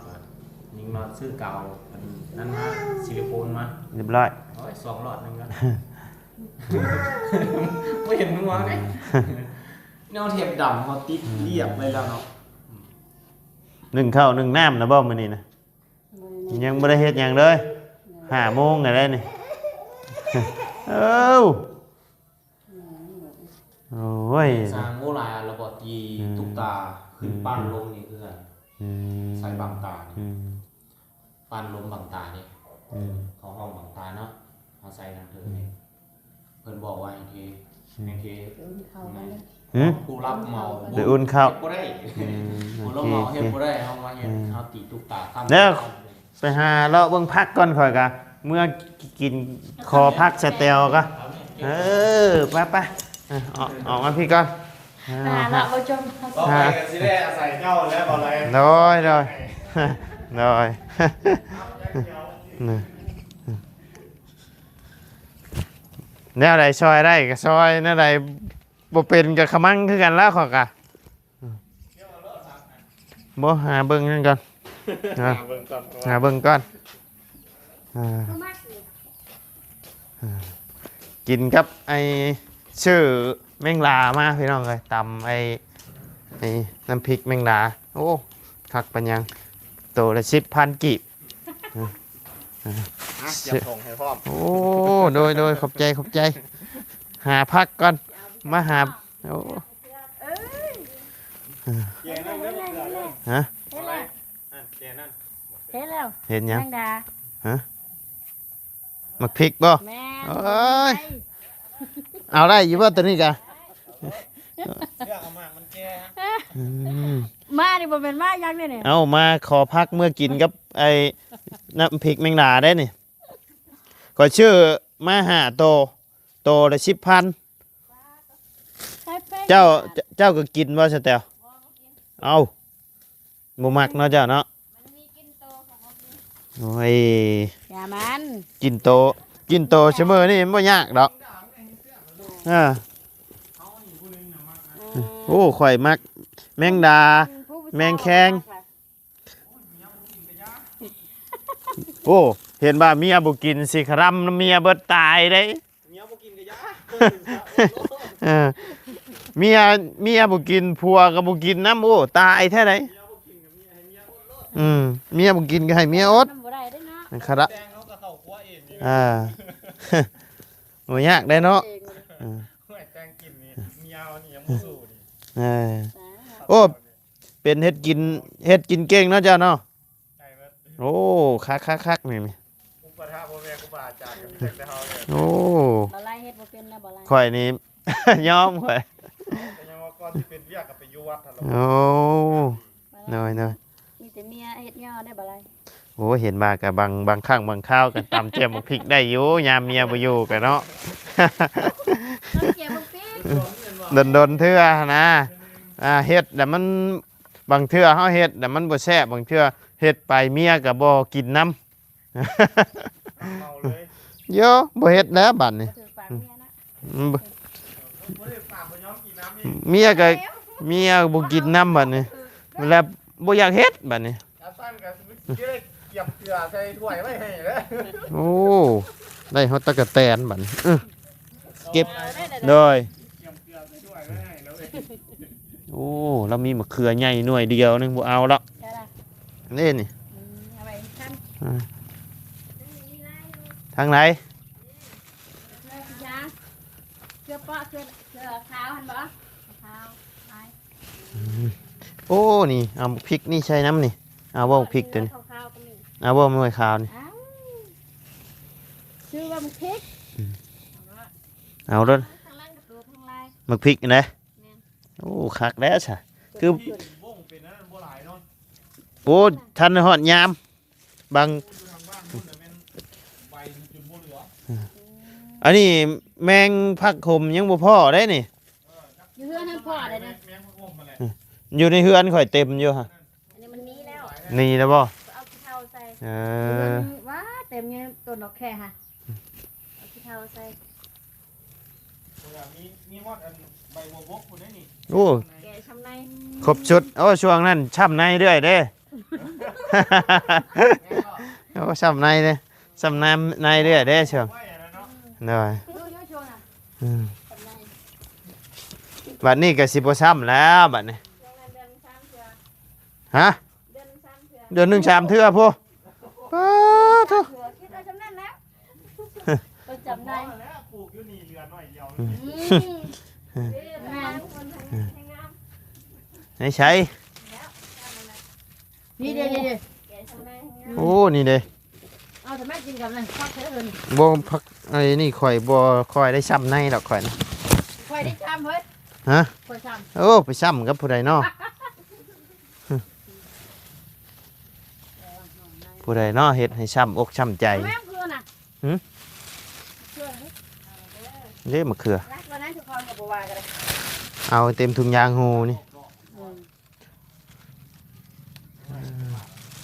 ຍິງນັອດ ຊື້ກາວອັນນັ້ນມາ ຊິລິໂຄນມາ ຮຽບຮ້ອຍ ໂອ້ຍ ສອງຫຼອດໜຶ່ງກໍ ບໍ່ເຫັນຫົວເດ້ ອືມ ແນວເທບດຳເຮົາຕິດ ອືມ ລຽບໄວ້ແລ້ວເນາະ ໜຶ້ງເຂົ້າໜຶ້ງນ້ຳນະບໍ່ມື້ນີ້ນະ? ຍັງບໍ່ໄດ້ເຮັດຫຍັງເລີຍ ຫ້າໂມງແລ້ວນີ້ ເອີ ໂອ້ຍ ສ້າງໂອລາລະບໍ່ຕີ ອືມ ຕຸກຕາ ຂຶ້ນ ອືມ ປານລົງນີ້ຄືກັນ ອືມ ໃສ່ບັງຕານີ້ ອືມ ປານລົງບັງຕານີ້ ອືມ ເຂົາຮ້ອງບັງຕາເນາະ ເຮົາໃສ່ນຳເທິງນີ້ ອືມ ເພິ່ນບອກວ່າໃຫ້ເທ ອືມ ໃຫ້ເທ ເອີ ເຂົ້າມາເລີຍ ຫືມ ຜູ້ຮັບເໝົາ ໄປອຸ່ນເຂົ້າ ເຮັດບໍ່ໄດ້ ອືມ ຜູ້ຮັບເໝົາ ໂອເຄ ເຮັດບໍ່ໄດ້ ເຮົາມາເຮັດ ອືມ ເຮົາຕີຕຸກຕາຄ້ຳ ແລ້ວ ໄປຫາເລາະເບິ່ງຜັກກ່ອນ ຂ້ອຍກະເມືອກິນ ຂໍຜັກສະແຕວກະ ເອີ ໄປໆ ເອີ ອອກ ອອກມາພີ້ກ່ອນ ເອີ ໄປຫາເລາະບໍ່ຈົມ ຕໍ່ໄປກະຊິໄດ້ອາໄສເຈົ້າແລ້ວ ບໍ່ໄດ້ ໂດຍ ໂດຍ ໂດຍ ນີ້ ແນວໃດຊ່ອຍໄດ້ກໍຊ່ອຍ ແນວໃດບໍ່ເປັນກໍຂະມັງຄືກັນແລ້ວ ຂ້ອຍກະ ບໍ່ ຫາເບິ່ງນັ້ນກ່ອນ ຫາເບິ່ງກ່ອນ ຫາເບິ່ງກ່ອນ ອ່າ ກິນກັບໄອ້ ຊື້ແມງດາມາ ພີ່ນ້ອງເອີຍ ຕຳໄອ້ ໄອ້ນ້ຳພິກແມງດາ ໂອ້ ຄັກປານຫຍັງ ໂຕລະສິບພັນກີບ ອ່ະ ກຽມຖົງໃຫ້ພ້ອມ ໂອ້ ໂດຍ ໂດຍ ຂອບໃຈ ຂອບໃຈ ຫາຜັກກ່ອນ ມາຫາ ໂອ້ ເອີຍ ແກະນັ້ນເດີ ຮະ ເຫັນແລ້ວ ເຫັນແລ້ວ ເຫັນຫຍັງ ແມງດາ ຮະ ໝາກພິກບໍ່ ແມ່ນ ໂອ້ຍ ເອົາໄດ້ຢູ່ບໍ່ໂຕນີ້ກະ ເລືອກເອົາໝາກມັນແກ່ ອືມ ມານີ້ບໍ່ແມ່ນມາຫຍັງເດ້ນີ້ ເອົາມາຂໍຜັກເມືອກິນກັບໄອ້ນ້ຳພິກແມງດາໄດ້ນີ້ ຂ້ອຍຊື້ມາຫ້າໂຕ ໂຕລະສິບພັນ ເຈົ້າ ເຈົ້າກໍກິນບໍ່ສະແຕວ ເອົ້າ ບໍ່ມັກເນາະເຈົ້າເນາະ ໂອ້ຍ ຢ່າມັນ ກິນໂຕ ກິນໂຕ ແມ່ນ ຊຸມື້ນີ້ມັນບໍ່ຍາກດອກ ເອີ ອືມ ໂອ້ ຂ້ອຍມັກແມງດາ ແມງແຄງ ໂອ້ ເຫັນວ່າເມຍບໍ່ກິນ ຊິຄະລຳນຳເມຍເບິດຕາຍເດ້ ເມຍບໍ່ກິນກໍຢ່າ ເອີ ເມຍ ເມຍບໍ່ກິນ ຜົວກໍບໍ່ກິນນຳ ໂອ້ ຕາຍແທ້ໃດ ເມຍບໍ່ກິນກໍເມຍອົດໂລດ ອືມ ເມຍບໍ່ກິນກໍໃຫ້ເມຍອົດ ມັນບໍ່ໄດ້ເດ້ເນາະ ມັນຄະລະ ແຕ່ງເຮົາກໍເຂົ້າຄົວເອງນີ້ ອ່າ ບໍ່ຍາກໄດ໋ເນາະ ເອງ ເອີ ໂອ້ຍ ແຕ່ງກິນນີ້ ເມຍເຮົານີ້ຍັງບໍ່ສູ້ນີ້ ເອີ ໂອ້ ເປັນເຮັດກິນ ເຮັດກິນເກັ່ງເນາະເຈົ້າເນາະ ໄດ້ເບິດ ໂອ້ ຄັກໆໆ ນີ້ ນີ້ ອຸປະຖາກພໍ່ແມ່ຄູບາອາຈານກໍມີແຕ່ເຮົາເລີຍ. ໂອ້ ບໍ່ຫຼາຍເຮັດບໍ່ເປັນນະ ບໍ່ຫຼາຍ. ຂ້ອຍນີ້ ຍອມຂ້ອຍ ກໍຍັງວ່າກ່ອນຊິເປັນວຽກກໍໄປຢູ່ວັດຫັ້ນລະ. ໂອ້ ໂດຍໆ ມີແຕ່ເມຍເຮັດຍໍໄດ້ບໍ່ຫຼາຍ. ໂອ້ ເຫັນວ່າກໍບາງ ບາງຄັ້ງບາງຄາວກໍຕຳແຈ່ວໝາກພິກໄດ້ຢູ່ ຍາມເມຍບໍ່ຢູ່ກໍເນາະ ຕຳແຈ່ວໝາກພິກ ດົນໆ ເທື່ອຫັ້ນນະ. ອ່າ ເຮັດແລ້ວມັນ ບາງເທື່ອເຮົາເຮັດແລ້ວມັນບໍ່ແຊບ ບາງເທື່ອເຮັດໄປເມຍກໍບໍ່ກິນນຳ. ເອົາເລີຍ ໂຢ ບໍ່ເຮັດແລ້ວບາດນີ້ ບໍ່ຖືກປາກເມຍນະ. ອືມ ບໍ່ຖືກປາກ ບໍ່ຍອມກິນນຳອີກ. ເມຍກໍ ເມຍກໍບໍ່ກິນນຳບາດນີ້ ແລ້ວບໍ່ຢາກເຮັດບາດນີ້. ຄັນຊັ້ນກໍຊິໄດ້ກຽມເກືອໃສ່ຖ້ວຍໄວ້ໃຫ້ເດີ. ໂອ້ ໄດ້ຮອດຕັກກະແຕນບາດນີ້. ເອີ ເກັບ ໂດຍ ກຽມເກືອໃສ່ຖ້ວຍໄວ້ໃຫ້ແລ້ວເວີຍ. ໂອ້ ລາວມີມະເຂືອໃຫຍ່ໜ່ວຍດຽວໜຶ່ງ ບໍ່ເອົາລະ ໃຊ່ລະ ນີ້ ນີ້ ອືມ ເອົາໄວ້ອີກຊັ້ນ. ອ່າ ທາງໃດ? ເສືອເປາະ ເສືອ ເສືອຂາວຫັ້ນບໍ່? ຂາວຫຼາຍ. ອືມ ໂອ້ ນີ້ ເອົາພິກນີ້ໃສ່ນຳນີ້ ເອົາບໍ່ພິກຕົວນີ້ ເອົາບໍ່ໜ່ວຍຂາວນີ້ ເອົາ ຊື່ວ່າໝາກພິກ. ອືມ ເອົາໂລດ ທາງຫຼັງກໍປູກທາງລາຍ ໝາກພິກນະ. ແມ່ນ ໂອ້ ຄັກແລ້ວຊະ ຄື ໂອ້ ທັນໄດ້ຮອດຍາມ ບາງ ອັນນີ້ແມງຜັກຂົມຍັງບໍ່ພໍ້ໄດ໋ນີ້ ຢູ່ເຮືອນຫັ້ນພໍ້ໄດ້ເດ້. ຢູ່ໃນເຮືອນຂ້ອຍເຕັມຢູ່ຫະ. ອັນນີ້ມັນໜີແລ້ວ ໜີແລ້ວບໍ່? ເອົາຂີ້ເຖົ່າໃສ່ ເອີ ວ່າເຕັມຢູ່ຕົ້ນດອກແຄຫະ ເອົາຂີ້ເຖົ່າໃສ່. ມີ ມີຮອດອັນໃບບົວບົກພຸ້ນເດ້ນີ້. ໂອ້ ແກະຊ່ຳໃນ ຄົບຊຸດ. ໂອ້ ຊ່ວງນັ້ນຊ່ຳໃນເລື້ອຍເດ້ ໂອ້ ຊ່ຳໃນເດ້ ຊ່ຳໃນເລື້ອຍເດ້ຊ່ວງ ໂດຍ ອືມ ບັດນີ້ກໍຊິບໍ່ຊ່ຳແລ້ວບັດນີ້ ຮະ? ເດືອນໜຶ່ງສາມເທື່ອພຸ້ນ ປາໂທ້ ເອົາຊ່ຳນັ້ນແຫຼະ ໄປຈຳໄດ້ແລ້ວ ປູກຢູ່ນີ້ເຫຼືອໜ້ອຍດຽວ ອືມ ແມ່ນ ໃນໃສ ນີ້ເດ້ ນີ້ເດ້ ໂອ້ ນີ້ເດ້ ເອົາ ທຳໄມກິນກັບນັ້ນ ພັກເທື່ອອື່ນ ບໍ່ ພັກ ໄອ້ນີ້ຂ້ອຍບໍ່ຄ່ອຍໄດ້ຊ່ຳໃນດອກຂ້ອຍນະ ຂ້ອຍໄດ້ຊ່ຳເຮີ້ຍ ຮະ ຂ້ອຍຊ່ຳ ໂອ້ ໄປຊ່ຳກັບຜູ້ໃດເນາະ? ຜູ້ໃດເນາະເຮັດໃຫ້ຊ້ຳອົກຊ້ຳໃຈ? ແມ່ນເພື່ອນນະ ຫື? ເພື່ອນນີ້ ເດ້ມະເຂືອ ລັກວ່ານັ້ນ ທຸກຄົນກໍບໍ່ວ່າກໍໄດ້ ເອົາເຕັມທຸງຍາງຮູນີ້ ອືມ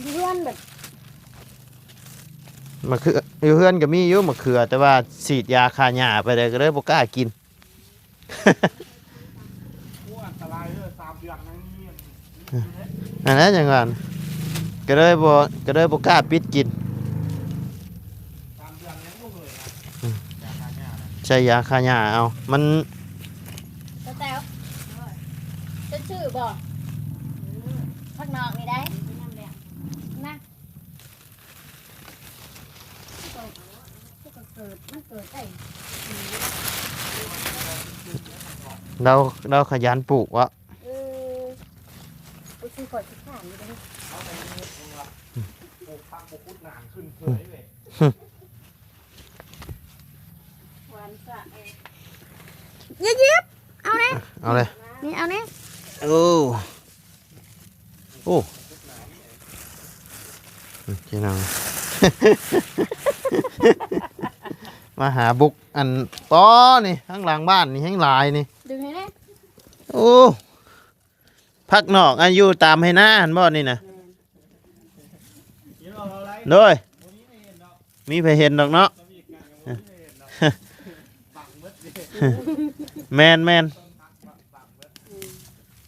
ຢູ່ເຮືອນເບິດ ມະເຂືອ ຢູ່ເຮືອນກໍມີຢູ່ມະເຂືອ ແຕ່ວ່າສີດຢາຂ້າຫຍ້າໄປແລ້ວ ກໍເລີຍບໍ່ກ້າກິນ. ໂອ້ ອັນຕະລາຍເດີ ສາມເດືອນຍັງມີອັນນີ້ຢູ່ເດ້ ອັນນັ້ນຫຍັງວ່າ ກໍເລີຍບໍ່ ກໍເລີຍບໍ່ກ້າປິດກິນ ສາມເດືອນຍັງບໍ່ເໝື່ອຍນະ ອືມ ຢາຂ້າຫຍ້ານະ ໃຊ້ຢາຂ້າຫຍ້າເອົາ ມັນ ຕາແຕວ ເຈົ້າຊື້ບໍ່? ຜັກນອກນີ້ໄດ໋ ນະ. ລາວ ລາວຂະຫຍັນປູກວະ ເອີ ບໍ່ຊື້ຂ້ອຍຂີ້ຄ້ານຢູ່ເດ້ ເຮົາໄປເຮັດຫຍັງວະ ປູກຜັກບໍ່ຂຸດໜານຂຶ້ນເລີຍເວີຍ ຫວານສະເອ ຢ່າຫຍິບ ເອົາແດ່ ເອົາເລີຍ ນີ້ ເອົາແດ່ ໂອ້. ໂອ້ ພີ່ນ້ອງ ມາຫາບຸກ ອັນ ປໍນີ້ ທາງຫຼັງບ້ານນີ້ແຮງຫຼາຍນີ້ ດຶງໃຫ້ແດ່ ໂອ້ ຜັກນອກ ອັນຢູ່ຕາມໄຮ່ນາຫັ້ນບໍ່ນີ້ນະ ແມ່ນ ໂດຍ ມີໃຜເຫັນດອກເນາະ ແມ່ນໆ ອືມ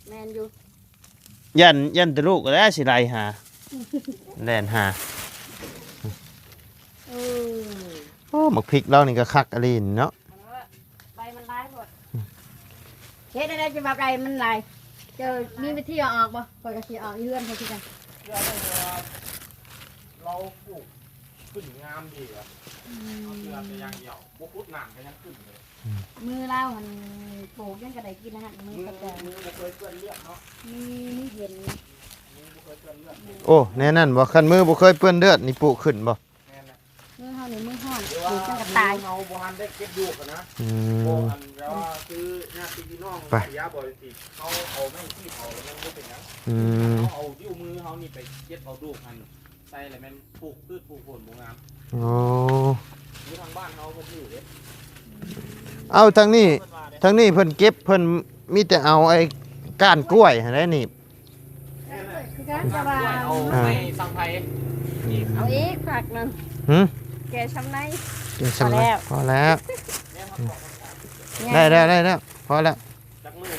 ແມ່ນຢູ່ ຢ້ານ ຢ້ານແຕ່ລູກແຫຼະຊິໄລ່ຫາ ແລ່ນຫາ ເອີ ໂອ້ ໝາກພິກລາວນີ້ກໍຄັກອີ່ຫຼີເນາະ ໃບມັນຫຼາຍໂພດ ເຮັດແນວໃດຈຶ່ງວ່າໃບມັນຫຼາຍ ເຈົ້າມີວິທີເອົາອອກບໍ່? ຂ້ອຍກໍຊິເອົາຢູ່ເຮືອນຂ້ອຍຄືກັນ ເພື່ອໃຫ້ວ່າລາວປູກຂຶ້ນງາມດີແລ້ວ ອືມ ເອົາເທື່ອແຕ່ຢ່າງດຽວ ບໍ່ຂຸດນ້ຳກໍຍັງຂຶ້ນເລີຍ ອືມ ມືລາວຫັ້ນປູກຫຍັງກໍໄດ້ກິນຫັ້ນ ມື ມື ຂະແຕ ມືບໍ່ເຄີຍເປື້ອນເລືອດເນາະ ມື ມືເຢັນ ມືບໍ່ ໂອ້ ແນວນັ້ນບໍ່? ຄັນມືບໍ່ເຄີຍເປື້ອນເລືອດນີ້ ປູກຂຶ້ນບໍ່? ແມ່ນແຫຼະ ມືເຮົານີ້ມືຮ້ອນ ປູກມັນກໍຕາຍ. ເຮົາບໍ່ທັນໄດ້ເກັບລູກຫັ້ນນະ. ອືມ ບໍ່ ອັນແບບວ່າຄືຍາດຕິພີ່ນ້ອງ ໄປ ເສຍບໍ່ ຈັ່ງຊີ້ ເຮົາເອົາໄມ້ຄີບເອົາ ແລ້ວມັນບໍ່ເປັນຫຍັງ. ອືມ ເຮົາເອົານິ້ວມືເຮົານີ້ໄປເກັບເອົາລູກຫັ້ນ ໃສ່ແລ້ວແມ່ນປູກພືດປູກຜົນບໍ່ງາມ. ໂອ້ ຢູ່ທາງບ້ານເຮົາເພິ່ນຢູ່ເດ້. ເອົາ ທາງນີ້ ເພິ່ນວ່າເດ້ ທາງນີ້ເພິ່ນເກັບ ເພິ່ນມີແຕ່ເອົາໄອ້ກ້ານກ້ວຍຫັ້ນແຫຼະໜີບ. ຄືກັນ ແຕ່ວ່າ ເອົາໄມ້ສັງໄພ ເອົາອີກຝັກໜຶ່ງ. ຫື? ແກ່ຊ່ຳໃນ ແກ່ຊ່ຳໃນ ພໍແລ້ວ ພໍແລ້ວ. ໄດ້ແລ້ວ ໄດ້ແລ້ວ ພໍແລ້ວ.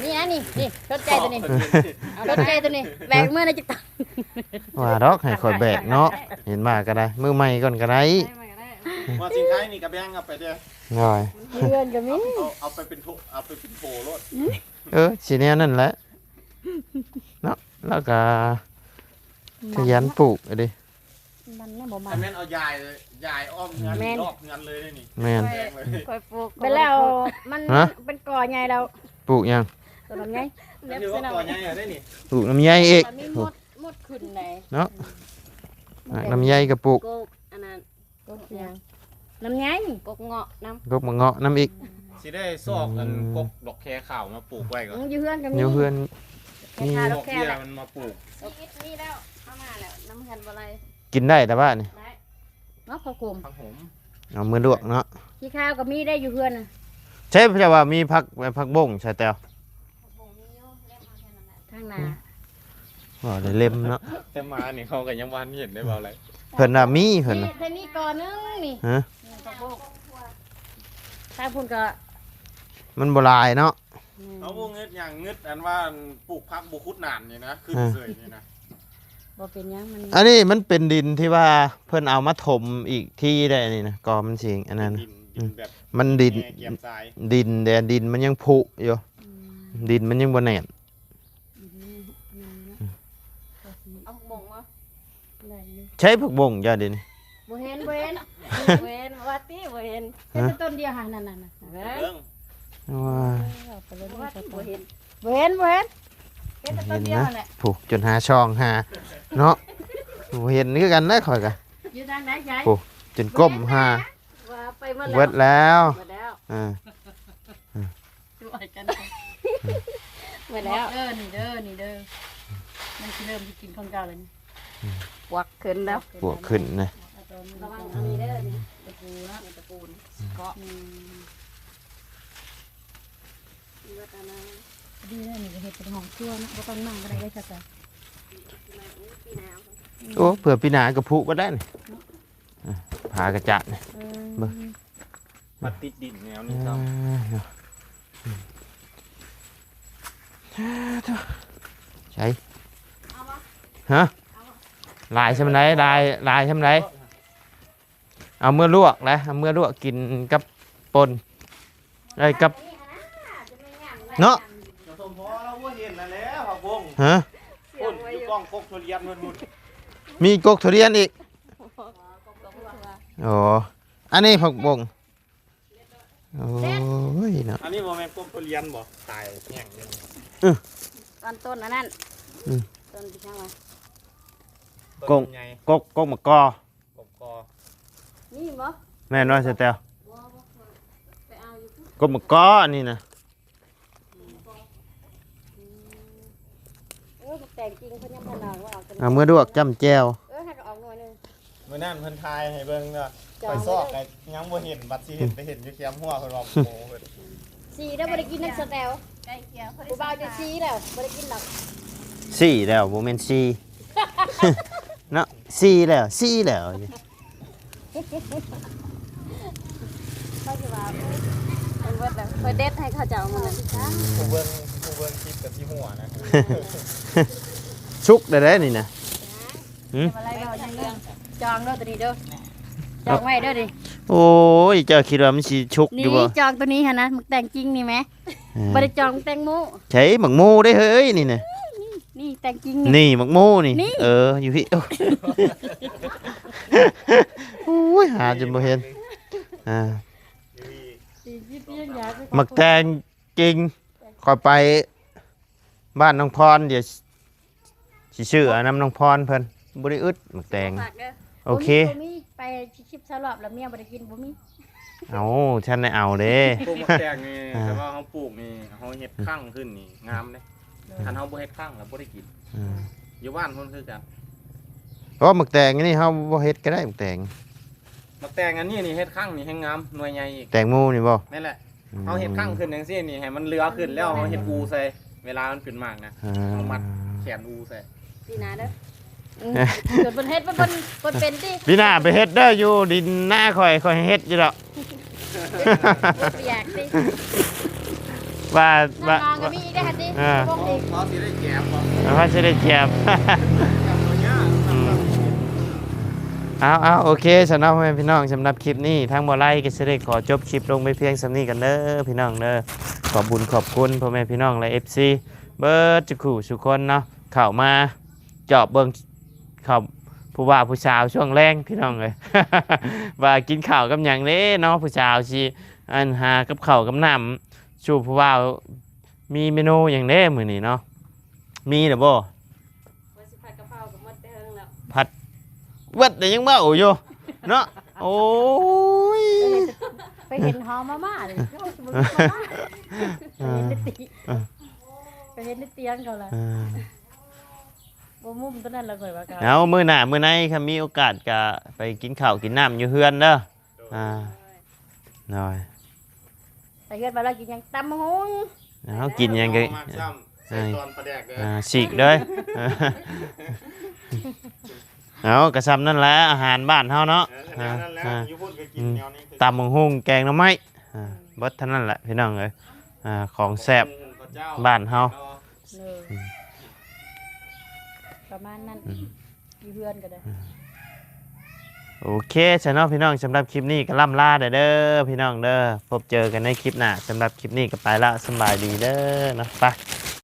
ນີ້ ອັນນີ້ ນີ້ ຊົດໃຈຕົວນີ້ ຊົດໃຈຕົວນີ້ ແບກມື້ນະ. ຈັກຕັນ ວ່າດອກໃຫ້ຂ້ອຍແບກເນາະ. ເຫັນວ່າກໍໄດ້ ມື້ໃໝ່ກ່ອນກໍໄດ້. ວ່າສິນຄ້ານີ້ກໍແບ່ງເອົາໄປເດີ້ ນ້ອຍ ເຮືອນກໍມີ ເອົາ ເອົາໄປເປັນໂຖ ເອົາໄປເປັນໂຖໂລດ. ເອີ ຊິແນວນັ້ນແຫຼະເນາະ. ແລ້ວກໍຂະຫຍັນປູກເດ້. ມັນນະບໍ່ມັນ ແມ່ນເອົາຢາຍ ຢາຍອ້ອມເຮືອນ ແມ່ນ ລອບເຮືອນເລີຍເດ້ນີ້. ແມ່ນ ຂ້ອຍ ຂ້ອຍປູກໄປແລ້ວ ມັນ ຮະ? ເປັນກໍໃຫຍ່ແລ້ວ. ປູກຫຍັງ? ຕົ້ນລຳໄຍ ແບບ ປູກລຳໄຍອີກ. ມີໝົດ ໝົດຂຶ້ນໄດ໋ເນາະ. ອືມ ໝາກລຳໄຍກໍປູກ ກົກອັນນັ້ນ ກົກຫຍັງ? ລຳໄຍ ກົກເງາະນຳ ກົກໝາກເງາະນຳອີກ. ອືມ ຊິໄດ້ຊອກອັນ ອືມ ກົກດອກແຄຂາວມາປູກໄວ້ກ່ອນ. ອືມ ຢູ່ເຮືອນກໍມີ ຢູ່ເຮືອນ ແຄຂາວ ມີ ດອກແຄ ດອກເບ້ຍມັນມາປູກ. ຊີວິດມີແລ້ວ ເອົາມາແລ້ວ ນຳເຮືອນບໍ່ໄຫຼ. ກິນໄດ້ແຕ່ວ່ານີ້ ໄດ້ເນາະ ຜັກໂຂມ ຜັກໂຂມ ເອົາມືລວກເນາະ. ຂີ້ຂາວກໍມີໄດ້ຢູ່ເຮືອນນະ. ໃຊ່ ເຈົ້າວ່າມີຜັກ ຜັກບົ້ງໃສ່ແຕ່ວ ທາງໜ້າ ອືມ ວ່າໄດ້ເລັມເນາະ. ແຕ່ມານີ້ເຮົາກໍຍັງບໍ່ທັນເຫັນໄດ້ເວົ້າໄດ້. ເພິ່ນວ່າມີ ເພິ່ນວ່າ ແຕ່ນີ້ກໍໜຶ່ງນີ້ ຮະ? ນີ້ກໍບໍ່ ທາງພຸ້ນກໍ ມັນບໍ່ຫຼາຍເນາະ. ອືມ ເຮົາບໍ່ງຶດຫຍັງ ງຶດອັນວ່າປູກຜັກບໍ່ຂຸດໜານນີ້ນະ ຂຶ້ນ ອ່າ ເສີຍນີ້ນະ. ບໍ່ເປັນຫຍັງ ມັນ ອັນນີ້ມັນເປັນດິນທີ່ວ່າເພິ່ນເອົາມາຖົມອີກທີໄດ້ ອັນນີ້ນະ ກໍມັນຊິອັນນັ້ນນະ. ດິນ ອືມ ແບບ ມັນດິນ ແຮ່ກຽມຊາຍ ດິນແດ່ ດິນມັນຍັງຜຸຢູ່. ອືມ ດິນມັນຍັງບໍ່ແໜ້ນ. ອືມ ເອົາໝ່ອງມາ ໄດ້ຢູ່. ໃຊ້ຜັກບົ້ງເຈົ້າເດນີ້. ບໍ່ເຫັນ ບໍ່ເຫັນ ບໍ່ເຫັນ ວ່າຕິ ບໍ່ເຫັນ. ເຫັນແຕ່ຕົ້ນດຽວຫັ້ນ ນັ້ນໆ ເບິ່ງ ໂອ້ຍ ວ່າຕິ ບໍ່ເຫັນ ບໍ່ເຫັນ ບໍ່ເຫັນ ເຫັນແຕ່ຕົ້ນດຽວຫັ້ນແຫຼະ. ຜູ້ຈົນຫາຊ່ອງຫາເນາະ ບໍ່ເຫັນຄືກັນນະຂ້ອຍກະ. ຢູ່ທາງໃດຍາຍ? ຜູ້ຈົນກົ້ມຫາ ວ່າໄປໝົດແລ້ວ ເບິດແລ້ວ ເບິດແລ້ວ. ເອີ ຊ່ວຍກັນ ເບິດແລ້ວ. ເດີ ນີ້ເດີ ນີ້ເດີ ມັນຊິເລີ່ມຊິກິນຂອງເກົ່າແລ້ວນີ້. ອືມ ປວກຂຶ້ນແລ້ວ ປວກຂຶ້ນນະ. ລະວັງອັນນີ້ເດີ ນີ້ຕະປູເນາະ ຕະປູ ເກາະ. ອືມ ດີແລ້ວນີ້ ເຮັດເປັນຫ້ອງຄົວເນາະ ບໍ່ຕ້ອງນັ່ງກໍໄດ້ ໄດ້ຊະ. ໂອ້ ເພື່ອປີໜ້າກໍຜຸເບິດແລ້ວນີ້. ອ່ະ ຜ້າກະຈາດນີ້ ເອີ ເບິ່ງ ມາຕິດດິນແນວນີ້ ເອີ ຊ້ຳ. ໃສ ເອົາບໍ່? ຮະ? ເອົາບໍ່? ຫຼາຍສ່ຳໃດ? ຫຼາຍ ຫຼາຍສ່ຳໃດ? ເອົາເມືອລວກແຫຼະ ເອົາເມືອລວກກິນກັບປົ່ນ ເອີ ກັບ ເນາະ. ສົມພໍລາວບໍ່ເຫັນຫັ້ນແຫຼະ ຜັກບົ້ງ. ຮະ? ພຸ້ນ ຢູ່ກ້ອງກົກທຸລຽນພຸ້ນ ພຸ້ນ ມີກົກທຸລຽນອີກ. ອໍ ອັນນີ້ຜັກບົ້ງ. ໂອ້ຍເນາະ ອັນນີ້ບໍ່ແມ່ນກົກທຸລຽນບໍ່? ຕາຍແຫ້ງເລີຍ. ອື ອັນຕົ້ນອັນນັ້ນ. ອື ຕົ້ນທີ່ຫຍັງວະ? ກົກ ກົກ ກົກໝາກກໍ. ກົກໝາກກໍ ມີບໍ່? ແມ່ນບໍ່ ສະແຕວ? ບໍ່ ບໍ່ ໄປເອົາຢູ່ພຸ້ນ. ກົກໝາກກໍອັນນີ້ນະ. ອືມ ເອີ ໝາກແຕງຈິງເພິ່ນຍັງບໍ່ເອົາ ເອົາ ເອົາເມືອລວກຈ້ຳແຈ່ວ. ເອີ ຫາກະອອກໜ່ວຍໜຶ່ງ. ມື້ນັ້ນເພິ່ນຖ່າຍໃຫ້ເບິ່ງເນາະ ຂ້ອຍຊອກ ຍັງບໍ່ເຫັນ ບັດຊິເຫັນ ໄປເຫັນຢູ່ແຄມຮົ້ວ ເພິ່ນວ່າ ໂອ້ ສີເດີ ບໍ່ໄດ້ກິນນຳສະແຕວ. ຜູ້ບ່າວຈະສີແລ້ວ ບໍ່ໄດ້ກິນດອກ. ສີແລ້ວ ບໍ່ແມ່ນສີເນາະ ສີແລ້ວ ສີແລ້ວ. ຂ້ອຍຊິວ່າ ໂອ້ຍ ມັນເບິດແລ້ວ ຂ້ອຍເດັດໃຫ້ເຂົາເຈົ້າມື້ນັ້ນ. ຜູ້ເບິ່ງ ຜູ້ເບິ່ງຄລິບກໍຊິຫົວນະ. ສຸກໄດ້ນີ້ນະ. ຫື? ຈອງເດີໂຕນີ້ເດີ ຈອງໄວ້ເດີນີ້. ໂອ້ຍ ເຈົ້າຄິດວ່າມັນຊິສຸກຢູ່ບໍ່? ນີ້ຈອງໂຕນີ້ຫັ້ນນະ ໝາກແຕງຈິງນີ້ແມ. ເອີ ບໍ່ໄດ້ຈອງແຕງໂມ. ໃຊ່ ໝາກໂມເດ້ເຮີ້ຍ ນີ້ນະ ນີ້ແຕງຈິງນີ້ ນີ້ໝາກໂມນີ້. ນີ້ ເອີ ຢູ່ພີ້. ໂອ້ຍ ຫາຈົນບໍ່ເຫັນ. ອ່າ ໝາກແຕງຈິງ ຂ້ອຍໄປບ້ານນ້ອງພອນ ດຽວ ຊິຊື້ເອົານຳນ້ອງພອນເພິ່ນ. ບໍ່ໄດ້ອຶດໝາກແຕງ. ບໍ່ມັກເດີ. ໂອເຄ. ບໍ່ມີ ບໍ່ມີ. ໄປສິບຊາວລອບແລ້ວເມຍບໍ່ໄດ້ກິນ ບໍ່ມີ. ເອົາ ຊັ້ນໄດ້ເອົາເດ້. ປູກໝາກແຕງນີ້ ອ່າ ແຕ່ວ່າເຮົາປູກນີ້ ເຮົາເຮັດ ອືມ ຄັ້ງຂຶ້ນນີ້ງາມເດ້. ໂດຍ. ຄັນເຮົາບໍ່ເຮັດຄັ້ງແລ້ວບໍ່ໄດ້ກິນ. ອືມ. ຢູ່ບ້ານເພິ່ນຄືກັນ. ເພາະໝາກແຕງນີ້ເຮົາບໍ່ເຮັດກໍໄດ້ ໝາກແຕງ. ໝາກແຕງອັນນີ້ນີ້ເຮັດຄັ້ງນີ້ແຮງງາມ ໜ່ວຍໃຫຍ່ອີກ. ແຕງໂມນີ້ບໍ່? ແມ່ນແຫຼະ. ອືມ. ເຮົາເຮັດຄັ້ງຂຶ້ນຈັ່ງຊີ້ນີ້ ໃຫ້ມັນເຫຼືອຂຶ້ນແລ້ວ ເຮົາເຮັດອູໃສ່ ເວລາມັນເປັນໝາກນະ. ອ່າ. ເຮົາມັດແຂນອູໃສ່. ປີໜ້າເດີ. ອືມ. ຈົນເພິ່ນເຮັດ ເພິ່ນ ເພິ່ນ ເພິ່ນເປັນຕິ. ປີໜ້າໄປເຮັດເດີ ຢູ່ດິນນາຂ້ອຍ ຂ້ອຍເຮັດຢູ່ດອກ. ບໍ່ຢາກຕິ. ວ່າ ວ່າ ນ້ອງໆກໍມີອີກເດ້ຫັ້ນຕິ. ອ່າ. ພວກນີ້ ພໍຊິໄດ້ແຈມບໍ່? ພໍຊິໄດ້ແຈມ. ອືມ. ເອົາໆ ໂອເຄ ຊັ້ນເນາະ ພໍ່ແມ່ພີ່ນ້ອງ, ສຳລັບຄລິບນີ້ ທາງບໍ່ໄລກໍຊິໄດ້ຂໍຈົບຄລິບລົງໄປພຽງສ່ຳນີ້ກັນເດີ ພີ່ນ້ອງເດີ. ຂອບບຸນຂອບຄຸນພໍ່ແມ່ພີ່ນ້ອງ ແລະ ເອັຟຊີ ເບິດທຸກຄູ່ທຸກຄົນເນາະ ເຂົ້າມາຈອບເບິ່ງ ເຂົ້າ ຜູ້ບ່າວຜູ້ສາວຊ່ວງແລງ ພີ່ນ້ອງເອີຍ ວ່າກິນເຂົ້າກັບຫຍັງເດ້ເນາະ. ຜູ້ສາວຊິ ອັນ ຫາກັບເຂົ້າກັບນ້ຳສູ່ຜູ້ບ່າວ. ມີເມນູຫຍັງເດ້ມື້ນີ້ເນາະ? ມີແລ້ວບໍ່? ວ່າຊິຜັດກະເພົາກໍໝົດແຕ່ເຫິງແລ້ວ. ຜັດເບິດແລ້ວຍັງເວົ້າຢູ່ເນາະ. ໂອ້ຍ ໄປເຫັນ ໄປເຫັນຫໍມາມ່ານີ້ ເຂົາຊິບໍ່ມີມາມ່າ. ເອີ ໄປເຫັນໃນຕິ ເອີ ໄປເຫັນໃນຕຽງເຂົາລະ. ເອີ ບໍ່ມຸມຕົວນັ້ນລະຂ້ອຍວ່າ. ເອົາ ມື້ໜ້າມື້ໃນ ຄັນມີໂອກາດກະໄປກິນເຂົ້າກິນນ້ຳຢູ່ເຮືອນເດີ. ອ່າ ໂດຍ ໄປເຮືອນບ່າວລາວກິນຫຍັງ? ຕຳບັກຫຸ່ງ. ເຮົາກິນຫຍັງກໍ ເອີ ໃສ່ຕອນປາແດກເດີ ອ່າ ສີກເດີ. ເອົາ ກໍຊ່ຳນັ້ນແຫຼະ ອາຫານບ້ານເຮົາເນາະ. ເອີ ແນວນັ້ນແຫຼະ ອ່າ ຢູ່ພຸ້ນກໍກິນ ອືມ ແນວນີ້ ຕຳບັກຫຸ່ງ ແກງໜໍ່ໄມ້ ອ່າ ເບິດເທົ່ານັ້ນແຫຼະ ພີ່ນ້ອງເອີຍ. ອ່າ ຂອງແຊບ ຕຳບັກຫຸ່ງ ເຂົ້າເຈົ້າ ບ້ານເຮົາ ເນາະ. ອືມ ປະມານນັ້ນ ອືມ ຢູ່ເຮືອນກໍໄດ້. ໂອເຄ ຊັ້ນເນາະ ພີ່ນ້ອງ, ສຳລັບຄລິບນີ້ກໍລ່ຳລາໄດ້ເດີ ພີ່ນ້ອງເດີ. ພົບເຈີກັນໃນຄລິບໜ້າ. ສຳລັບຄລິບນີ້ກໍໄປລະ ສຳບາຍດີເດີເນາະ. ໄປ